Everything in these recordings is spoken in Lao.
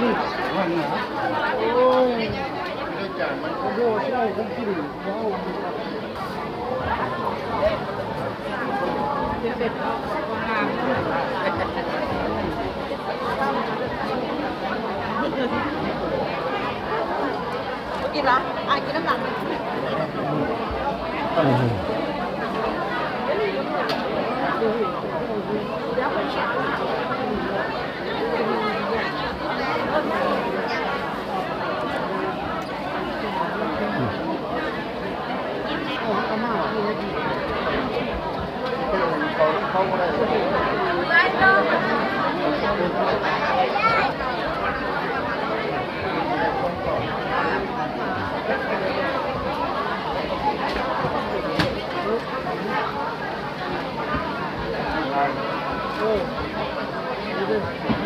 ບໍ່ກິນລະ ອາຍກິນນຳຫຼັງ.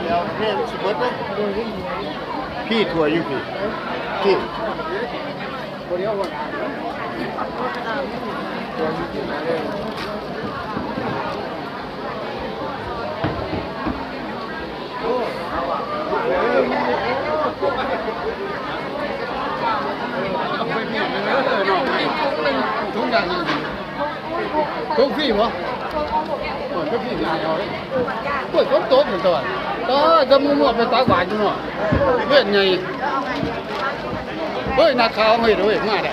ແລ້ວແມ່ນຊິເບິດເດ້ ພີ່ຖ້ວຍຢູ່ພີ້ ພີ້ ທຸງຢ່າງນີ້ ທຸງຟຣີບໍ່? ໂອ້ຍ ທຸງຟຣີຫາເອົາເດ້. ໂອ້ຍ ຝົນຕົກຢູ່ຕົວ ຕາຍ ແຕ່ໝູ່ເມືອໄປຕັກບາດຢູ່ເນາະ ເວນໃຫຍ່. ເຮີ້ຍ ນັກຂ່າວເຮົາເຮັດເວີຍ ມາໄດ້.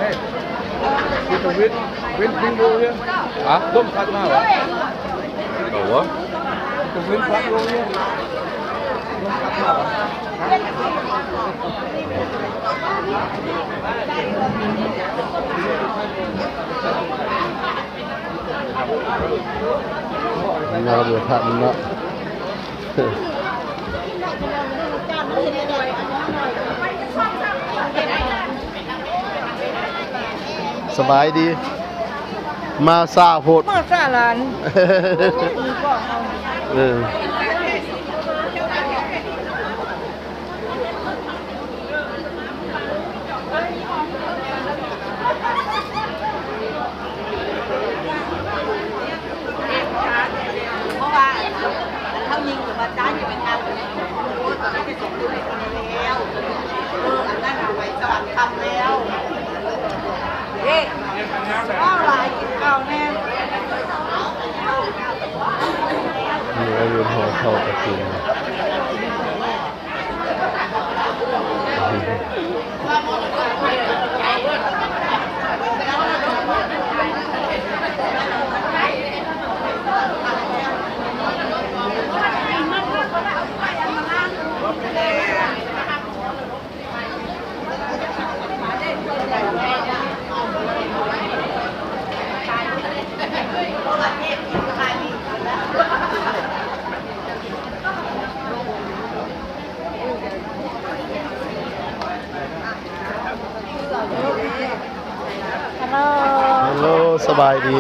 Hey, you can win, win bingo here. ຮະ? ລົມພັດມາຫວາ? ໂອ້ໂຫ You can win bingo here. ມາບໍ່ທັນເນາະ. ສະບາຍດີ. ມາຊ້າໂພດ ມາຊ້າຫຼານ. ເອີ. ນີ້ກໍຢູ່ຫໍເຂົ້າກະຖິນ. ສ ບາຍດີ.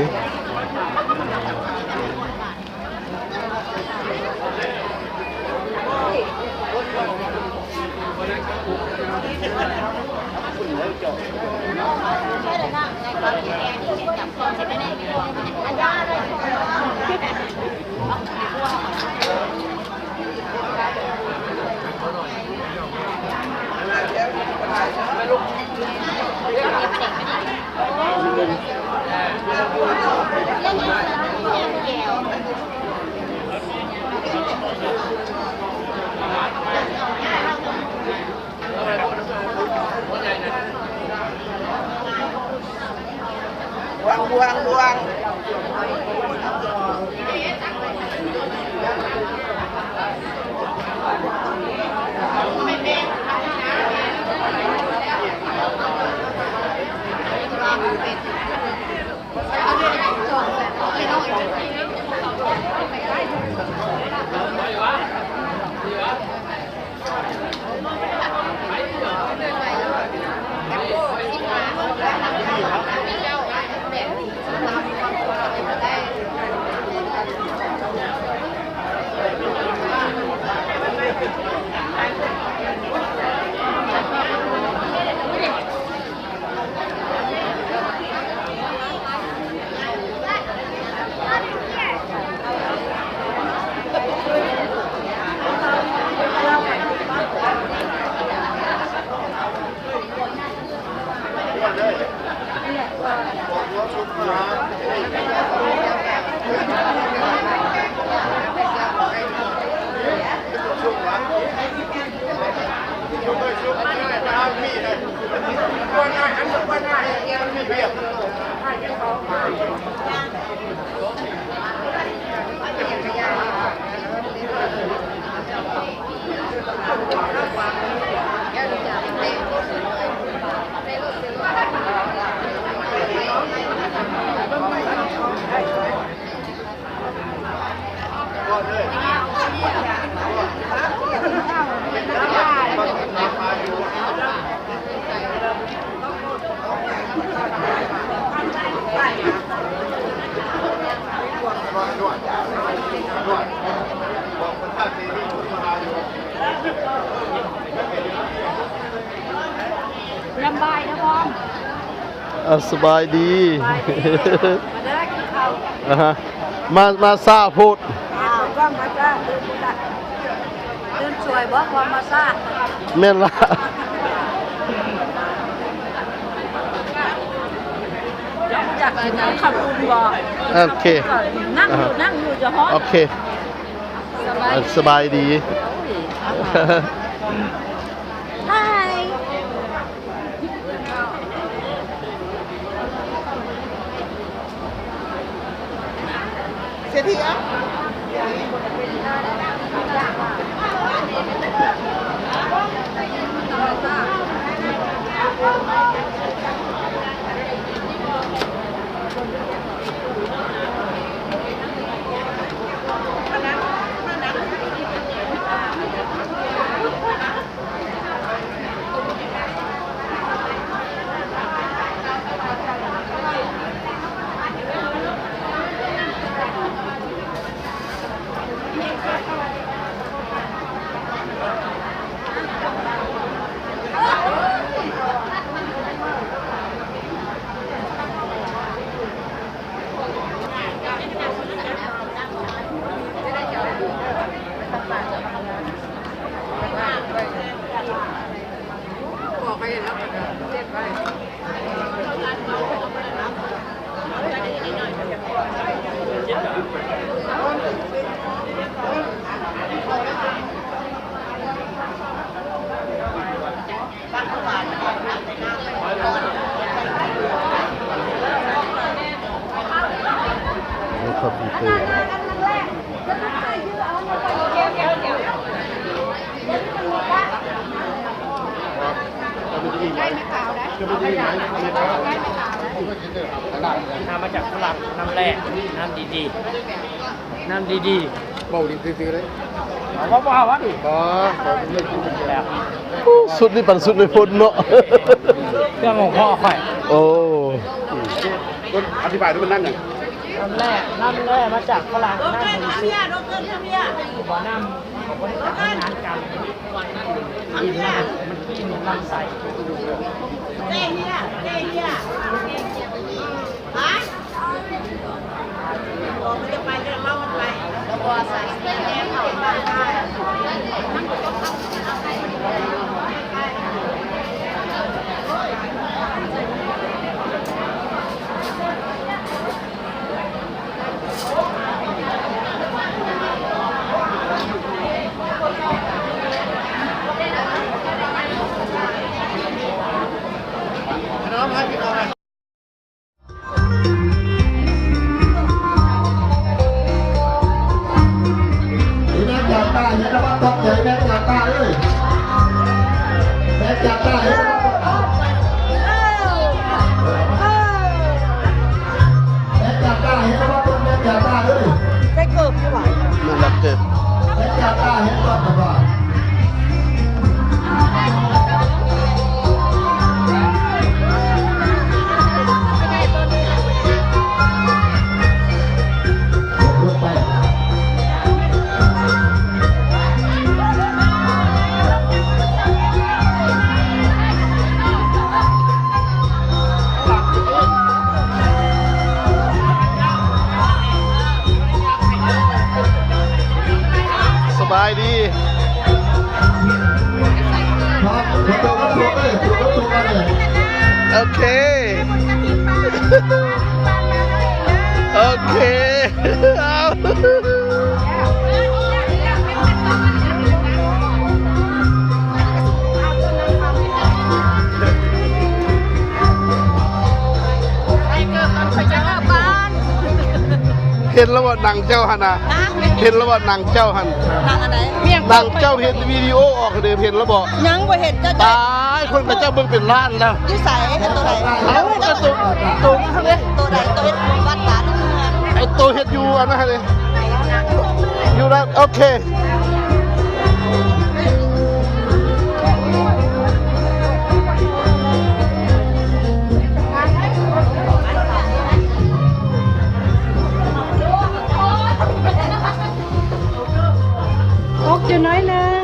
ຍາມບ່າຍເດີພໍ່. ອ່າ ສະບາຍດີ ສະບາຍດີ. ມາເດີ ກິນເຂົ້າ. ອ່າຮະ ມາ ມາຊ້າໂພດ. ອ້າວ ກໍມາຊ້າ ຕື່ນສວຍບໍ່ ກໍມາຊ້າ. ແມ່ນລະ. ຢາກໄປກິນເຂົ້າປຸ້ນບໍ່? ໂອເຄ ນັ່ງຢູ່ ອ່າຮະ ນັ່ງຢູ່ ຈະຮອດ. ໂອເຄ ສະບາຍດີ ສະບາຍດີ. ໂອ້ຍ ອ້າວ ຮາຍ. ເສດຖີ ເອົາ ມາຈາກຝຣັ່ງ ນ້ຳແຮ່ ນ້ຳດີໆ. ນ້ຳດີໆ ເວົ້າດິນຊື່ໆເລີຍ ເວົ້າບໍ່ເອົາຫວານີ້. ອໍ ແບບ ໂອ້ ຊຸດນີ້ປັນຊຸດໃນພົນເນາະ ເຄື່ອງຂອງພໍ່ຂ້ອຍ. ໂອ້ ອະທິບາຍດູ ມັນນ້ຳຫຍັງ? ນ້ຳແຮ່ ນ້ຳແຮ່ມາຈາກຝຣັ່ງ ນ້ຳບໍລິສຸດ ບໍ່ນ້ຳຂອງບໍລິສັດ ທຳງານການກິນ ແລ້ວມັນກິນມັນລຳໄສ້. ແມ່ນຈັກຕາເຫັນແລ້ວບໍ່ຕົກໃຈ ແມ່ນຈັກຕາເອີຍ ແມ່ນຈັກຕາເຫັນແລ້ວບໍ່ຕົກໃຈ ແມ່ນຈັກຕາເຫັນແລ້ວບໍ່ຕົກ ແມ່ນຈັກຕາເອີຍ ໃສ່ເກີບຢູ່ຫວາ ແມ່ນລັກເກີບ ແມ່ນຈັກຕາເຫັນບໍ່ຕົກໃຈ. ສະບາຍດີ. ໂອເຄ ໂອເຄ ເອົາ ເຫັນແລ້ວບໍ່ໜັງເຈົ້າຫັ້ນນະ? ຮະ? ເຫັນແລ້ວບໍ່ໜັງເຈົ້າຫັ້ນ? ໜັງອັນໃດ? ໜັງເຈົ້າເຮັດວິດີໂອອອກເດ້ ເຫັນແລ້ວບໍ່? ຍັງບໍ່ເຫັນເຈົ້າ. ຕາຍ ຄົນຂະເຈົ້າເບິ່ງເປັນລ້ານແລ້ວ. ຢູ່ໃສ? ອັນໂຕໃດ? ເອົ້າ ກະໂຕ ໂຕນັ້ນເດ້. ໂຕໃດ? ໂຕເຮັດວັດຕາ ໄອ້ໂຕເຮັດຢູ່ອັນນັ້ນເດ້ ຢູ່ນັ້ນ. ໂອເຄ. ຕົກຢູ່ໜ້ອຍໜຶ່ງ.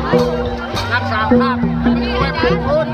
ໄປໆ ຮັກສາພາບໃຫ້ມັນສວຍເປັນຄົນ.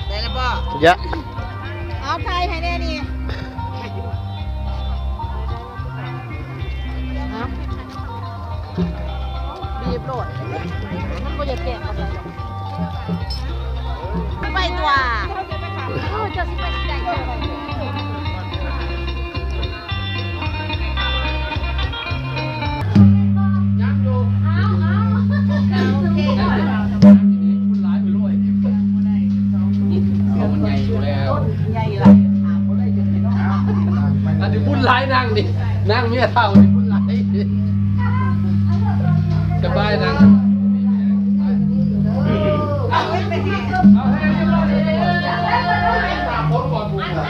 ໄດ້ແລ້ວບໍ່? ຢະ ເອົາຖ່າຍໃຫ້ແດ່ນີ້ ເອົາ ບີບໂລດ ມັນບໍ່ຢາກແກະອອກໄປດອກ ໄປຕົວະ ເອີ ເຈົ້າຊິໄປທີ່ໃດ? ຍັງຢູ່ ເອົາ ເອົາ ໂອເຄ ເອົາ ມັນໃຫຍ່ຢູ່ແລ້ວ ໃຫຍ່ຫຼາຍ ອັນນີ້ບຸນຫຼາຍນາງນີ້ ນາງເມຍເຖົ້ານີ້ບຸນຫຼາຍ ສະບາຍນາງ ເອົາໃຫ້ເລີຍ ເອົາໃຫ້ເລີຍ ສາມຄົນກ່ອນບຸນນະ.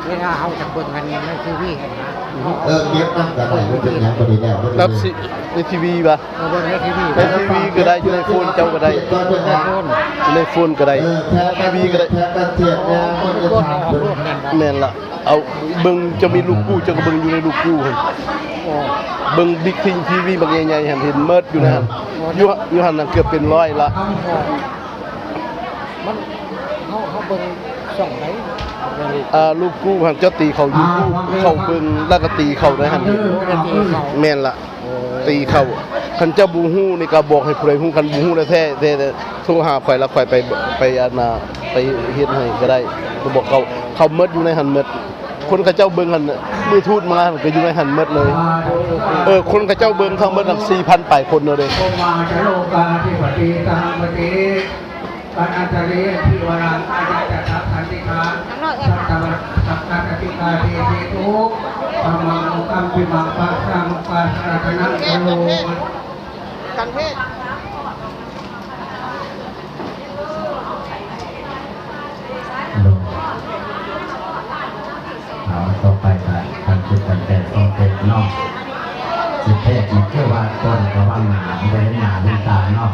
ເວລາເຮົາຈະເບິ່ງອັນໃນທີວີຫັ້ນນະ ເອີ ເກັບນຳກໍໄດ້ ບໍ່ເປັນຫຍັງ ບໍ່ໄດ້ແລ້ວ ບໍ່ໄດ້ ໃນທີວີຫວາ? ເອີ ເບິ່ງໃນທີວີ ໃນທີວີກໍໄດ້ ຢູ່ໃນໂຟນເຈົ້າກໍໄດ້ ໃນໂຟນ ຢູ່ໃນໂຟນກໍໄດ້ ເອີ ໃນທີວີກໍໄດ້ ແມ່ນລະ ເອົາເບິ່ງ ເຈົ້າມີລູກກູ ເຈົ້າກໍເບິ່ງຢູ່ໃນລູກກູຫັ້ນ ເບິ່ງບິກທີວີບັກໃຫຍ່ໆຫັ້ນ ເຫັນໝົດຢູ່ໃນຫັ້ນ ຢູ່ ຢູ່ຫັ້ນນະ ເກືອບເປັນຮ້ອຍລະ. ມັນ ເຮົາ ເຮົາເບິ່ງຊ່ອງໃດ? ເອີ ລູກກູຫັ້ນ ເຈົ້າຕີເຂົ້າຢູທູບ ເຂົ້າເບິ່ງ ແລ້ວກໍຕີເຂົ້າໃນຫັ້ນ ແມ່ນລະ ໂອ້ ຕີເຂົ້າ ຄັນເຈົ້າບໍ່ຮູ້ນີ້ກໍບອກໃຫ້ຜູ້ໃດຮູ້ ຄັນບໍ່ຮູ້ແທ້ໆ ແທ້ໆ ໂທຫາຂ້ອຍ ແລ້ວຂ້ອຍໄປ ໄປ ອັນນ່າ ໄປເຮັດໃຫ້ກໍໄດ້ ໄປບອກເຂົາ ເຂົາໝົດຢູ່ໃນຫັ້ນໝົດ ຄົນເຂົາເຈົ້າເບິ່ງຫັ້ນ ມື້ທູດມາຫັ້ນ ກໍຢູ່ໃນຫັ້ນໝົດເລີຍ ເອີ ຄົນເຂົາເຈົ້າເບິ່ງທັງໝົດຫັ້ນ ສີ່ພັນປາຍຄົນເນາະເດ້. ໂອມາຈະໂລກາທິປະຕິ ທະຫັງປະຕິ ກະນັນຕະເລ ທິວະລັງ ອາຍັນຈະ ສັກຂັນຕິກາ ສັດຕະວັດ ສັກຂັນຕະຕິກາ ເດເສຕຸ ທຳມັງ ໂອຄັມປິມັງ ປະສັງ ປະສະລະຕະນັງ ໂອ ກັນເທດ ເອົາ ຕໍ່ໄປກໍ ການຈຸດ ການແປ ສອງເທດເນາະ. ເທດນີ້ຄືວ່າຕົ້ນກະຫວັງໜ້າ ບໍ່ເຫັນໜ້າເຫັນຕາເນາະ.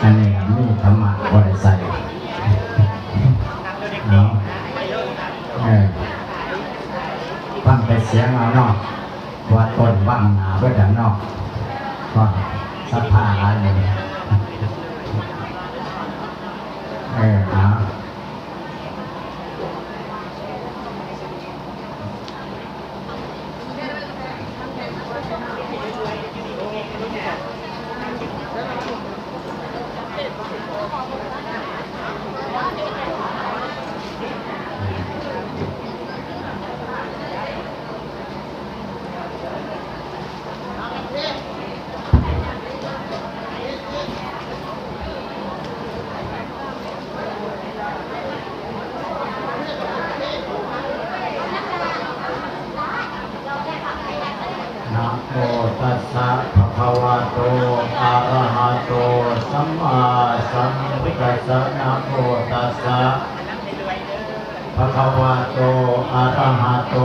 ອັນນີ້ລະມີທຳມະບໍ່ໄດ້ໃສ່ເນາະ. ເອີ ຟັງແຕ່ສຽງເອົາເນາະ ວ່າຕົ້ນບັງໜ້າເບິດແລ້ວເນາະ. ເພາະສັດທາຫຼາຍມື້ນີ້ ເອີ ເອົາ. ນະໂມຕັດສະ ພະຄະວະໂຕ ອະລະຫະໂຕ ສຳມາສຳພຸດທັດສະ ນະໂມຕັດສະ ພະຄະວະໂຕ ອະລະຫະໂຕ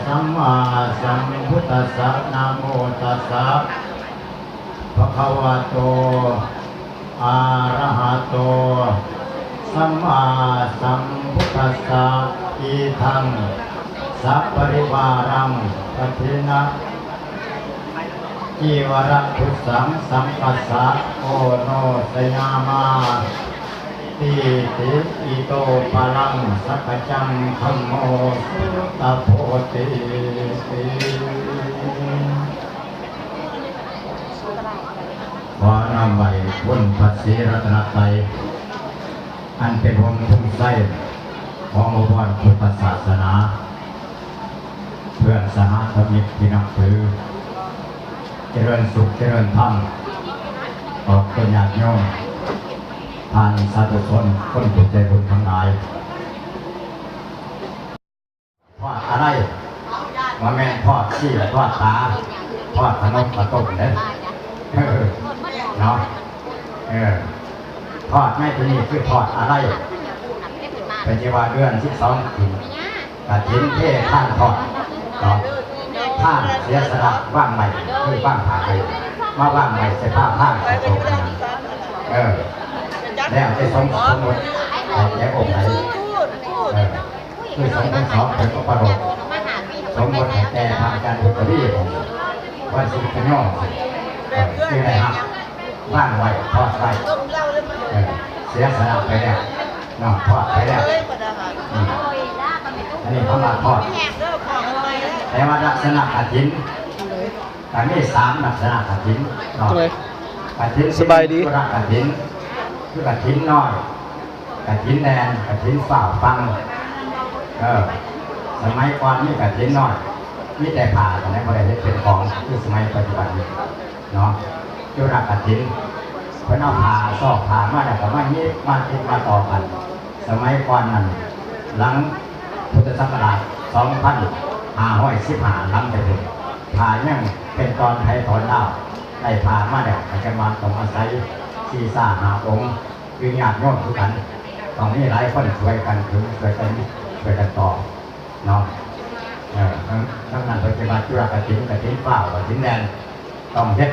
ສຳມາສຳພຸດທັດສະ ນະໂມຕັດສະ ພະຄະວະໂຕ ອະລະຫະໂຕ ສຳມາສຳພຸດທັດສະ ອິທັງ ສະປະລິວາລັງ ປັດຖິນະ ຈີວະຣະພຸດສັງ ສັງຄັດສະ ໂອໂນສະຍາມາ ທີຕິ ອິໂຕປະລັງ ສັກກະຈັງ ທຳໂມ ສຸຕະໂພຕິ. ຂໍນ້ອມໄຫວ້ຄຸນພະສີລັດຕະນະໄຕ ອັນເປັນຮົ່ມໂພໄຊຂອງອົງກອນພຸດທະສາສະໜາ ເພື່ອນສະຫະທຳມິກທີ່ນັບຖື ຈະເລີນສຸກຈະເລີນທຳ ອອກຕົນຍາດໂຍມ ທ່ານສາທຸຊົນ ຄົນຜູ້ໃຈບຸນທັງຫຼາຍ. ທອດອາໄລ ບໍ່ແມ່ນທອດຊີ້ນທອດປາ ທອດຂະໜົມຂະຕົ້ມເດ້. ເອີ ເນາະ ເອີ ທອດໃນທີ່ນີ້ຄືທອດອາໄລ ເພິ່ນຊິວ່າເດືອນສິບສອງຂຶ້ນ ກະຖິນເທທານທອດເນາະ. ທານເສຍສະຫຼະວາງໄວ້ ຄືວາງຜ້າໄວ້ ມາວາງໄວ້ໃສ່ພາ ພານໃສ່ໂຕະນັ້ນ. ເອີ ແລ້ວແຕ່ສົມ ສົມມຸດ ແຕ່ອົງໃດ ເອີ ຄືສົງທັງສອງເປັນອຸປະໂລກ ສົມມຸດໃຫ້ແກ່ພະອາຈານບຸດທະວີ ວັດສິງຄະຍອງ ເອີ ຈຶ່ງໄດ້ຮັບວາງໄວ້ ທອດໄວ້ ເອີ ເສຍສະຫຼະໄປແລ້ວເນາະ ທອດໄປແລ້ວ. ອືມ ອັນນີ້ຄຳວ່າທອດ ແຕ່ວ່າລັກສະນະກະຖິນ ກະມີສາມລັກສະນະກະຖິນເນາະ. ກະຖິນ ສະບາຍດີ ຈຸລະກະຖິນ ຄືກະຖິນນ້ອຍ ກະຖິນແລ່ນ ກະຖິນຟ້າວຟັ່ງ. ເອີ ສະໄໝກ່ອນມີກະຖິນນ້ອຍ ມີແຕ່ຜ້າ ສະໄໝບໍ່ໄດ້ເຮັດເປັນຂອງ ຄືສະໄໝປັດຈຸບັນນີ້ເນາະ. ຈຸລະກະຖິນ ເພິ່ນເອົາຜ້າ ຊອກຜ້າມາ ແລ້ວກໍມາຫຍິບ ມາຕິດ ມາຕໍ່ກັນ. ສະໄໝກ່ອນນັ້ນ ຫຼັງພຸດທະສັກກະລາດສອງພັນຫ້າຮ້ອຍສິບຫ້າ ຫຼັງໄປພຸ້ນ ຜ້າຍັງເປັນຕອນໄທຕອນລາວ ໄດ້ຜ້າມາແລ້ວ ກໍຈະມາຕ້ອງອາໄສສີ່ຊາຫ້າອົງ ຄືຍາດໂຍມຄືກັນ ຕ້ອງມີຫຼາຍຄົນຊ່ວຍກັນຖື ຊ່ວຍກັນ ຊ່ວຍກັນຕໍ່ເນາະ. ເອີ ທັງ ທັງນັ້ນເພິ່ນຊິວ່າຈຸລະກະຖິນ ກະຖິນຟ້າວ ກະຖິນແລ່ນ ຕ້ອງເຮັດ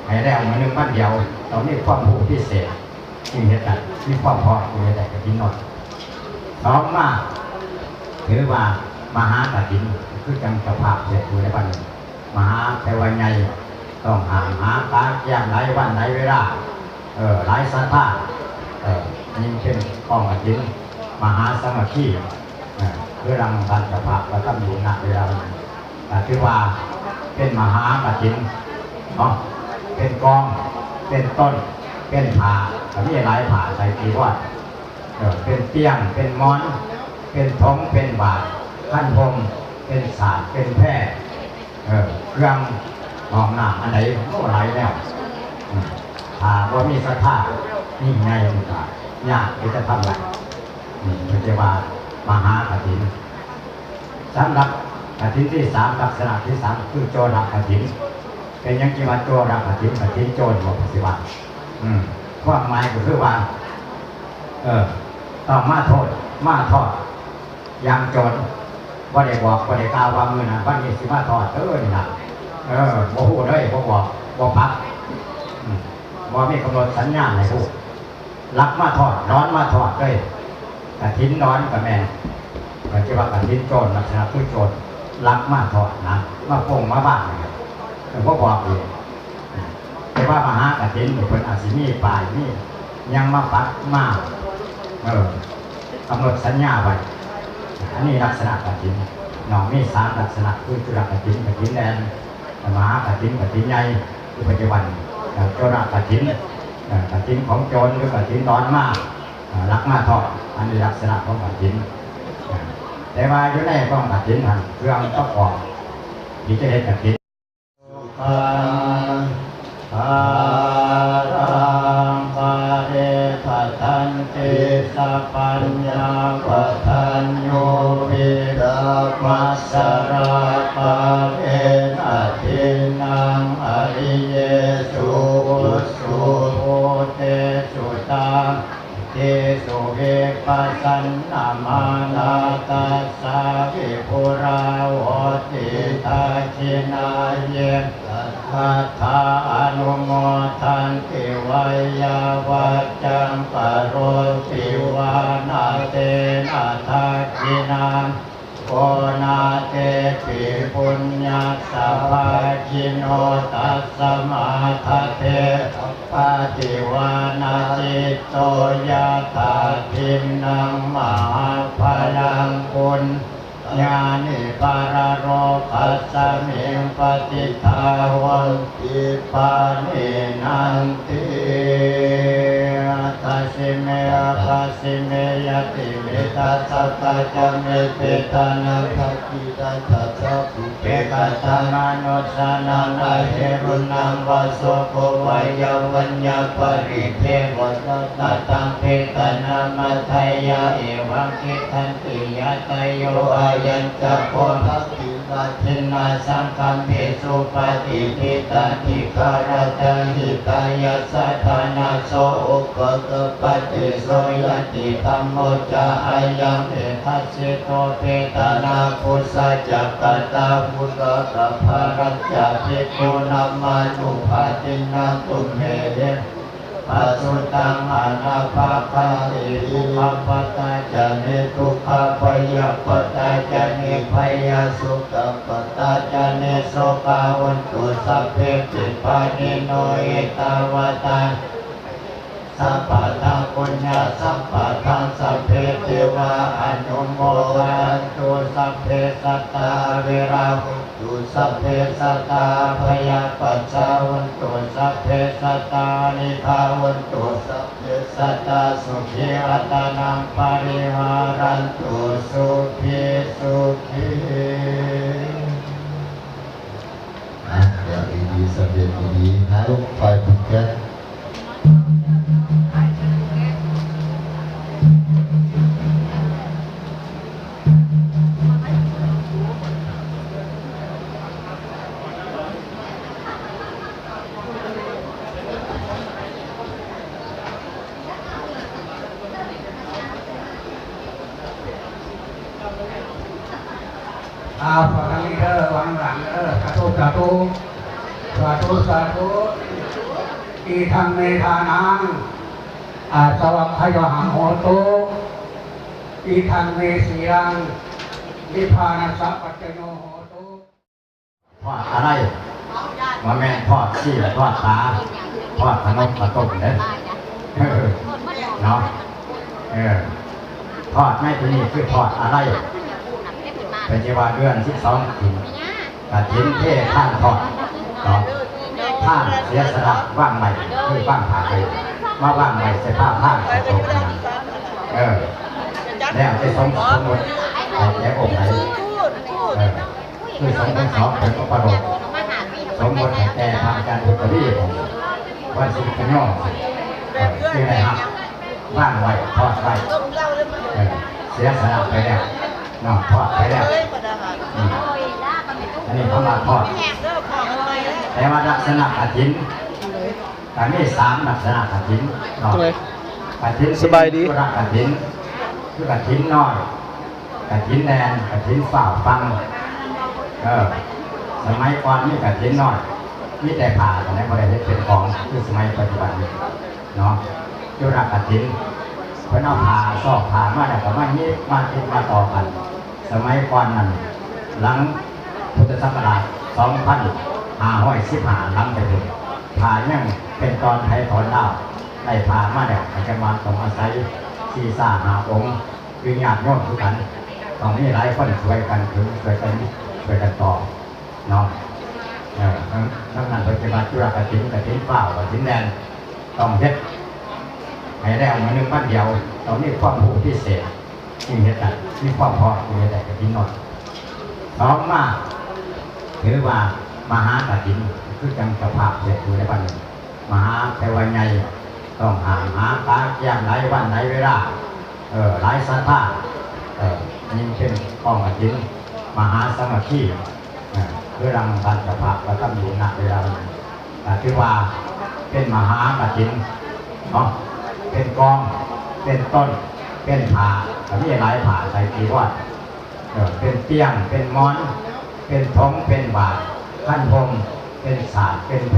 ໃຫ້ແລ້ວມື້ໜຶ່ງວັນດຽວ ຕ້ອງມີຄວາມຮູ້ພິເສດ ຈຶ່ງເຮັດໄດ້ ມີຄວາມພ້ອມຈຶ່ງເຮັດໄດ້ກະຖິນນ້ອຍ. ສອງມາ ຖືວ່າມະຫາກະຖິນ ຄືຈັ່ງເຈົ້າພາບເຮັດຢູ່ໃນບັດນີ້ ມະຫາແປວ່າໃຫຍ່ ຕ້ອງຫ້າມຫາການກຽມຫຼາຍວັນຫຼາຍເວລາ ເອີ ຫຼາຍສັດທາ ເອີ ຍິ່ງເປັນກອງກະຖິນມະຫາສາມັກຄີ ເອີ ຄືລັງທ່ານເຈົ້າພາບກະທຳຢູ່ ນະ ເວລານີ້ ກະຖືວ່າເປັນມະຫາກະຖິນເນາະ ເປັນກອງ ເປັນຕົ້ນ ເປັນຜ້າ ກະມີຫຼາຍຜ້າໃສ່ຈີວອນ ເອີ ເປັນຕຽງ ເປັນໝອນ ເປັນຖົງ ເປັນບາດ ຄັນຮົ່ມ ເປັນສາດ ເປັນແພ ເອີ ເຄື່ອງຫ້ອງນ້ຳອັນໃດ ໂອ້ ຫຼາຍແນວ. ອືມ ຖ້າບໍ່ມີສັດທາຍິ່ງໃຫຍ່ ມັນກະຍາກທີ່ຈະທຳໄດ້. ອືມ ເພິ່ນເອີ້ນວ່າມະຫາກະຖິນ. ສຳລັບກະຖິນທີສາມ ລັກສະນະທີສາມ ຄືໂຈລະກະຖິນ. ເປັນຫຍັງຈຶ່ງວ່າໂຈລະກະຖິນ? ກະຖິນໂຈນບໍ່ ປະຕິບັດ. ອືມ ຄວາມໝາຍກໍຄືວ່າ ເອີ ຕ້ອງມາໂທດ ມາທອດຢ່າງໂຈນ. ບໍ່ໄດ້ບອກ ບໍ່ໄດ້ກ່າວວ່າມື້ນັ້ນວັນນີ້ຊິມາທອດເດີນີ້ນະ. ເອີ ບໍ່ຮູ້ເລີຍ ບໍ່ບອກ ບໍ່ປັບ ອືມ ບໍ່ມີກຳນົດສັນຍານໃຫ້ຮູ້. ລັກມາທອດ ດອນມາທອດເລີຍ. ກະຖິນດອນກະແມ່ນ ກະຊິວ່າກະຖິນໂຈນ ລັກສະນະຄືໂຈນ ລັກມາທອດນະ ມາປົງມາບ້ານນີ້ ເອີ ບໍ່ບອກອີກ. ແຕ່ວ່າມະຫາກະຖິນນີ້ ເພິ່ນອາດຊິມີປ້າຍ ມີຫຍັງມາປັກມາ ເອີ ກຳນົດສັນຍາໄວ້. ອັນນີ້ລັກສະນະກະຖິນເນາະ ມີສາມລັກສະນະ ຄືຈຸລະກະຖິນ, ກະຖິນແດງ, ມະຫາກະຖິນ, ກະຖິນໃຫຍ່. ຄືປັດຈຸບັນ ເອີ ຈຸລະກະຖິນ ເອີ ກະຖິນຂອງໂຈນ ຫຼືກະຖິນດອນມາ ເອີ ລັກມາທອດ. ອັນນີ້ລັກສະນະຂອງກະຖິນ ເອີ ແຕ່ວ່າຢູ່ໃນກອງກະຖິນຫັ້ນ ເຄື່ອງປະກອບທີ່ຈະເຮັດກະຖິນ ສຸຂັງພະລັງ ປະເຣທະທັນຕິ ສັບພັນຍາປະທັນຍູ ວິລະມັດສະລາ ປະເຣນະທິນນັງ ອະລິເຍສຸ ອຸດສຸ ພູເຕສຸ ຕາ ຕິສຸ ວິປັດສະນາມານາ ຕັດສະ ວິປຸລາ ໂຫຕິ ທັກຂິນາເຍ ຕະຖາຄະ ອະນຸໂມທັນຕິ ໄວຍາວັດຈັງ ກະໂຣຕິວານະ ເຕນະ ທັກຂິນາ ໂອນາເຕປິ ປຸນຍັດສະພາກິໂນ ຕັດສະມາ ທະເທ ປະຕິວານະ ຈິດໂຕ ຍະຖາ ທິນນັງ ມະຫາພະລັງ ປຸນຍານິ ປະລະໂລກັດສະມິງ ປະຕິດຖາໂຫນຕິ ປານີນັນຕິ ອາຄາຊິເມ ອາຄາຊິເມ ຍະຕິເມ ທະສະກະຈະເມ ເປຕານັງ ທັກຂິດທັງ ທັດສະ ເປກະທາມານຸສານັງ ອະຫິລຸນນັງ ວາໂສໂກ ວາຍາວັນຍາ ປະລິເທວະ ນະຕັງ ເປຕານັງ ມັດທະຍາ ເອວັງ ທິດທັນຕິ ຍະຕະໂຍ ອາຍັນຈະໂກ ທັກຂິນາທິນນາ ສັງຄຳເພ ສຸປະຕິທິດທັນຕິ ຄາລະຕະຫິຕາຍະ ສະຖານະໂສ ອຸປະກະປະຕິໂສ ຍະຕິທຳໂມ ຈາອາຍັງ ເອກະ ສິໂຕ ເປຕານາ ປຸດສະ ຈັກກະຕາ ປຸດສະ ກະພາລັນຈະ ພິກຂຸນາມານຸພາທິນັງ ຕຸມເມ ເອ ພະສຸຕັງ ອະນາພາຄາຕິ ທຸກຂະປະຕາຈະ ນິທຸກຂະ ພະຍາປະຕາຈະ ນິພະຍາ ໂສກະປະຕາຈະ ນິໂສກາ ໂຫນຕຸ ສັບເພ ຕິພານິໂນ ເອຕາວະຕາ ສັບພະທັງ ປຸນຍະສັມປະທັງ ສັບເພ ເທວາ ອະນຸໂມທະນະຕຸ ສັບເພ ສັດຕາ ອະເວລາ ໂຫນຕຸ ສັບເພ ສັດຕາ ອະພະຍາປັດຊາ ໂຫນຕຸ ສັບເພ ສັດຕາ ອານິກາ ໂຫນຕຸ ສັບເພ ສັດຕາ ສຸຂີ ອັດຕານັງ ປະລິຫາຣັນຕຸ ສຸຂີ ສຸຂີ. ອ່ະ ເດຍດີໆ ສຳເລັດດີໆ ຖ່າຍຮູບໄປຜູກແຂນ. ອ່າ ຝັ່ງທາງນີ້ເດີ ຝັ່ງຫຼັງເດີ ສາທຸ ສາທຸ ສາທຸ ສາທຸ. ອີທັງເມທານັງ ອາສະວັກຂະໂຍຫັງໂຫຕຸ ອີທັງເມສີລັງ ນິບພານັດສະປັດຈະໂຍໂຫຕຸ. ທອດອາໄລ ບໍ່ແມ່ນທອດຊີ້ນ ທອດປາ ທອດຂະໜົມເຂົ້າຕົ້ມເດ້ ເອີ ເນາະ ເອີ ທອດໃນທີ່ນີ້ຄືທອດອາໄລ ເພິ່ນຊິວ່າເດືອນສິບສອງຂຶ້ນ ກະຖິນເທທານທອດເນາະ ທານເສຍສະຫຼະວາງໄວ້ ຄືວາງຜ້າໄວ້ ມາວາງໄວ້ໃສ່ພານທານເຂົ້າຕົ້ມນັ້ນ ເອີ ແລ້ວແຕ່ສົມ ສົມມຸດ ແຕ່ອົງໃດ ເອີ ຄືສົງເປັນສອງເປັນອຸປະໂລກ ສົມມຸດໃຫ້ແກ່ພະອາຈານບຸດຕະວີ ວັນສິກຂະໂຍ ເອີ ຈຶ່ງໄດ້ຮັບວາງໄວ້ ທອດໄວ້ ເອີ ເສຍສະຫຼະໄປແລ້ວເນາະ ທອດໄປແລ້ວ ອືມ ອັນນີ້ເພິ່ນວ່າທອດ ແຕ່ວ່າລັກສະນະກະຖິນ ກະມີສາມລັກສະນະກະຖິນເນາະ ກະຖິນ ສະບາຍດີ ທຸລະກະຖິນ ຄືກະຖິນນ້ອຍ ກະຖິນແລ່ນ ກະຖິນຟ້າວຟັ່ງ. ເອີ ສະໄໝກ່ອນມີກະຖິນນ້ອຍ ມີແຕ່ຜ້າ ແຕ່ບໍ່ໄດ້ເຮັດເປັນຂອງ ຄືສະໄໝປັດຈຸບັນນີ້ເນາະ. ຈຸລະກະຖິນ ເພິ່ນເອົາຜ້າ ຊອກຜ້າມາແລ້ວກໍມາຫຍິບ ມາຕິດ ມາຕໍ່ກັນ. ສະໄໝກ່ອນນັ້ນ ຫຼັງພຸດທະສັກກະລາດສອງພັນຫ້າຮ້ອຍສິບຫ້າ ຫຼັງຈາກນັ້ນ ຜ້າຍັງເປັນຕອນໄທຕອນລາວ ໄດ້ຜ້າມາແລ້ວ ກໍຈະມາຕ້ອງອາໄສສີ່ສາມຫ້າອົງ ຄືຍາດໂຍມຄືກັນ ຕ້ອງມີຫຼາຍຄົນຊ່ວຍກັນຖື ຊ່ວຍກັນ ຊ່ວຍກັນຕໍ່ເນາະ. ເອີ ທັງ ທັງນັ້ນເພິ່ນຊິວ່າຈຸລະກະຖິນ ກະຖິນຟ້າວ ກະຖິນແລ່ນ ຕ້ອງເຮັດໃຫ້ແລ້ວມື້ໜຶ່ງວັນດຽວ ຕ້ອງມີຄວາມຮູ້ພິເສດ ຈຶ່ງເຮັດໄດ້ ມີຄວາມພ້ອມຈຶ່ງເຮັດໄດ້ກະຖິນນ້ອຍ. ສອງມາ ຖືວ່າມະຫາກະຖິນ ຄືຈັ່ງເຈົ້າພາບເຮັດຢູ່ໃນບັດນີ້ ມະຫາແປວ່າໃຫຍ່ ຕ້ອງຫ້າມຫາກາກຽມຫຼາຍວັນຫຼາຍເວລາ ເອີ ຫຼາຍສັດທາ ເອີ ຍິ່ງເປັນກອງກະຖິນມະຫາສາມັກຄີ ເອີ ຄືດັ່ງທ່ານເຈົ້າພາບກະທຳຢູ່ ນະ ເວລານີ້ ກະຖືວ່າເປັນມະຫາກະຖິນເນາະ ເປັນກອງ ເປັນຕົ້ນ ເປັນຜ້າ ກະມີຫຼາຍຜ້າ ໃສ່ຈີວອນ ເອີ ເປັນຕຽງ ເປັນໝອນ ເປັນຖົງ ເປັນບາດ ຄັນພົມ ເປັນສາດ ເປັນແພ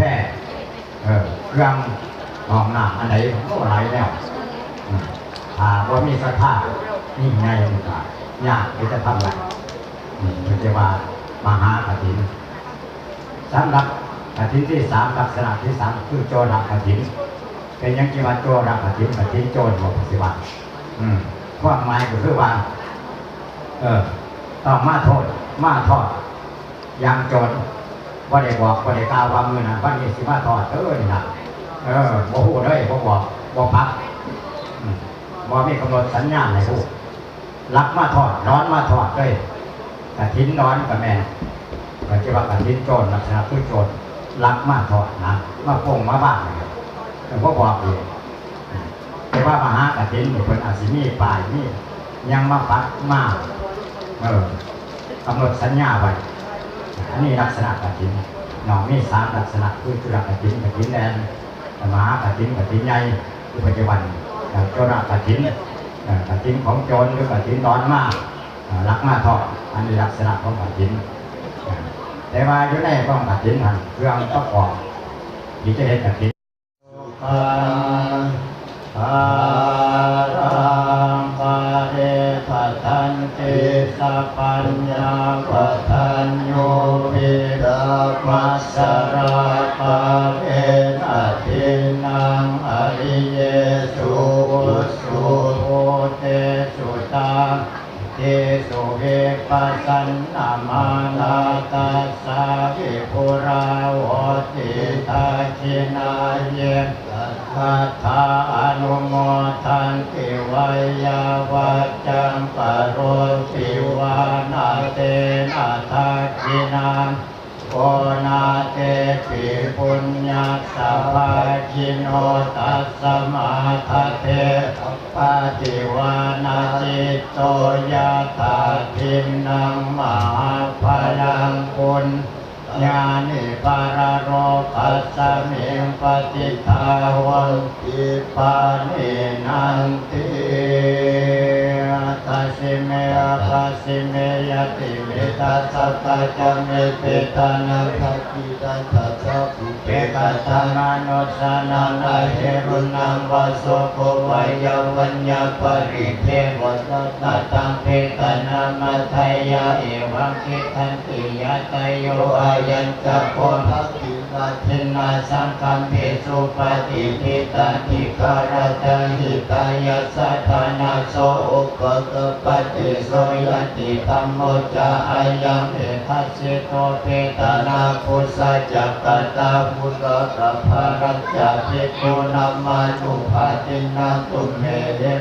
ເອີ ເຄື່ອງຫ້ອງນ້ຳອັນໃດ ໂອ້ ຫຼາຍແນວ. ອືມ ຖ້າບໍ່ມີສັດທາຍິ່ງໃຫຍ່ ມັນກະຍາກທີ່ຈະທຳໄດ້. ອືມ ເພິ່ນຈະວ່າມະຫາກະຖິນ. ສຳລັບກະຖິນທີສາມ ລັກສະນະທີສາມ ຄືໂຈລະກະຖິນ. ເປັນຫຍັງຈຶ່ງວ່າໂຈລະກະຖິນ? ກະຖິນໂຈນບໍ່ ເພິ່ນຊິວ່າ. ອືມ ຄວາມໝາຍກໍຄືວ່າ ເອີ ຕ້ອງມາໂທດ ມາທອດ ຢ່າງໂຈນ ບໍ່ໄດ້ບອກ ບໍ່ໄດ້ກ່າວວ່າມື້ນັ້ນວັນນີ້ຊິມາທອດເດີນີ້ນະ. ເອີ ບໍ່ຮູ້ເລີຍ ບໍ່ບອກ ບໍ່ປັບ ອືມ ບໍ່ມີກຳນົດສັນຍານໃຫ້ຮູ້ ລັກມາທອດ ດອນມາທອດເລີຍ. ກະຖິນດອນກະແມ່ນ ເພິ່ນຊິວ່າກະຖິນໂຈນ ລັກສະນະຄືໂຈນ ລັກມາທອດນະ ມາປົງມາບ້ານ ແຕ່ບໍ່ບອກອີກ. ແຕ່ວ່າມະຫາກະຖິນນີ້ ເພິ່ນອາດຊິມີປ້າຍ ມີຫຍັງມາປັກມາ ເອີ ກຳນົດສັນຍາໄວ້. ອັນນີ້ລັກສະນະກະຖິນເນາະ ມີສາມລັກສະນະ ຄືຈຸລະກະຖິນ ກະຖິນແລ່ນ ມະຫາກະຖິນ ກະຖິນໃຫຍ່ ຄືປັດຈຸບັນ ແລ້ວໂຈລະກະຖິນ ເອີ ກະຖິນຂອງໂຈນ ຫຼືກະຖິນດອນມາ ເອີ ລັກມາທອດ. ອັນນີ້ລັກສະນະຂອງກະຖິນ. ເອີ ແຕ່ວ່າຢູ່ໃນກອງກະຖິນຫັ້ນ ເຄື່ອງປະກອບທີ່ຈະເຮັດກະຖິນ ສຸຂັງ ພະລັງ ປະລິວັດທັນຕິ ສັບພັນຍາວັດທັນຍູ ວິຕາມັດສະລາ ກາເລນະທິນນັງ ອະລິເຍສຸ ອຸດສຸ ພູເຕສຸ ຕາ ທິສຸ ວິປັດສະນາມານາ ຕັດສະ ວິປຸລາ ໂຫຕິ ທັກຂິນາເຍ ຕະຖາຄະຕາ ອະນຸໂມທັນຕິ ໄວຍາວັດຈັງ ກະໂຣຕິ ວານະ ເຕນະ ທັກຂິນາ ໂອນາເຕປິ ປຸນຍັດສະ ພາກິໂນ ຕັດສະມາ ທະເທ ປະຕິວານະ ຈິດໂຕ ຍະຖາ ທິນນັງ ມະຫາພະລັງ ປຸນຍານິ ປະລະໂລກັດສະມິງ ປະຕິດຖາໂຫນຕິ ປານີນັນຕິ ອາຄາສິເມ ອາຄາສິເມ ຍະຕິເມ ທະສະກະຈະເມ ເປຕານັງ ທັກຂິຕັງ ທັດສະ ເປກະຕະມະນຸດສານັງ ອະຫິລຸນນັງ ວາໂສໂກ ວາຍາວັນຍາ ປະລິເທວະ ຕະນະຕັງ ເປຕານັງ ມະທະຍາ ເອວັງ ທິດທັນຕິ ຍະຕາໂຍ ອາຍັນຈະໂກ ທັກຂິນາທິນນາ ສັງຄຳເພ ສຸປະຕິທິດທັນຕິ ກາລະຕະຫິຕາຍະ ສະຖານະໂສ ອຸປະກະປະຕິ ໂສ ຍະຕິທຳໂມ ຈາ ອາຍັງ ເອກະ ສິໂຕ ເປຕານັງ ປຸສະຈັກກະຕາ ປຸລະກະພາລັນຈະ ພິກຂຸນຳມານຸພາກິນນັງ ຕຸມເມຫິ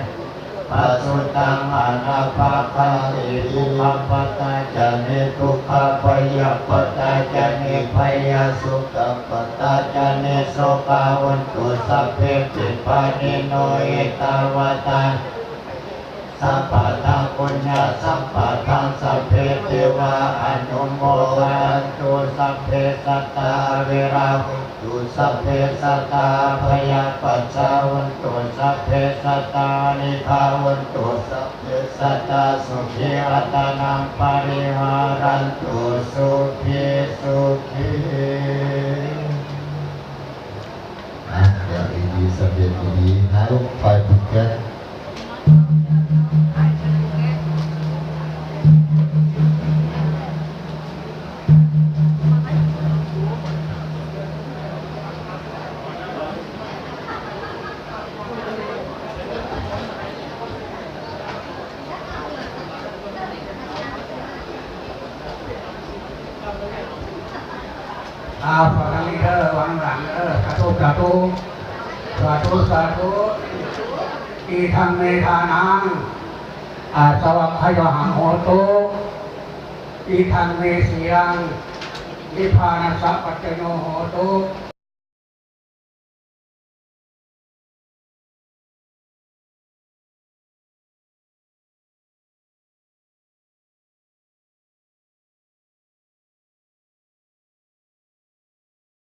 ພະສຸຕັງ ອະນາພາຄາຕິ ທຸກຂະປະຕາຈະເນ ທຸກຂະພະຍາປະຕາຈະເນ ພະຍາໂສກະປະຕາຈະເນ ໂສກາ ໂຫນຕຸ ສັບເພ ປິບພານິໂນ ເອຕາວັດຕາ sabbadhaṃ puññasampadaṃ sabbe devā anumodantu, sabbe sattā averā hontu, sabbe sattā abyāpajjhā hontu, sabbe sattā anīghā hontu, sabbe sattā sukhī attānaṃ pariharantu. Sukhī sukhī. ອ່ະ ດຽວດີໆ ສຳເລັດດີໆ ຫາລູກໄຟຜູກແຂນ. ອາ ຟັງທາງນີ້ເດີ ວາງຫຼັງເດີ ສາທຸ ສາທຸ ສາທຸ ສາທຸ. Idaṃ me dānaṃ, ā, āsavakkhayāvahaṃ hotu. Idaṃ me sīlaṃ, nibbānasapaccayo hotu.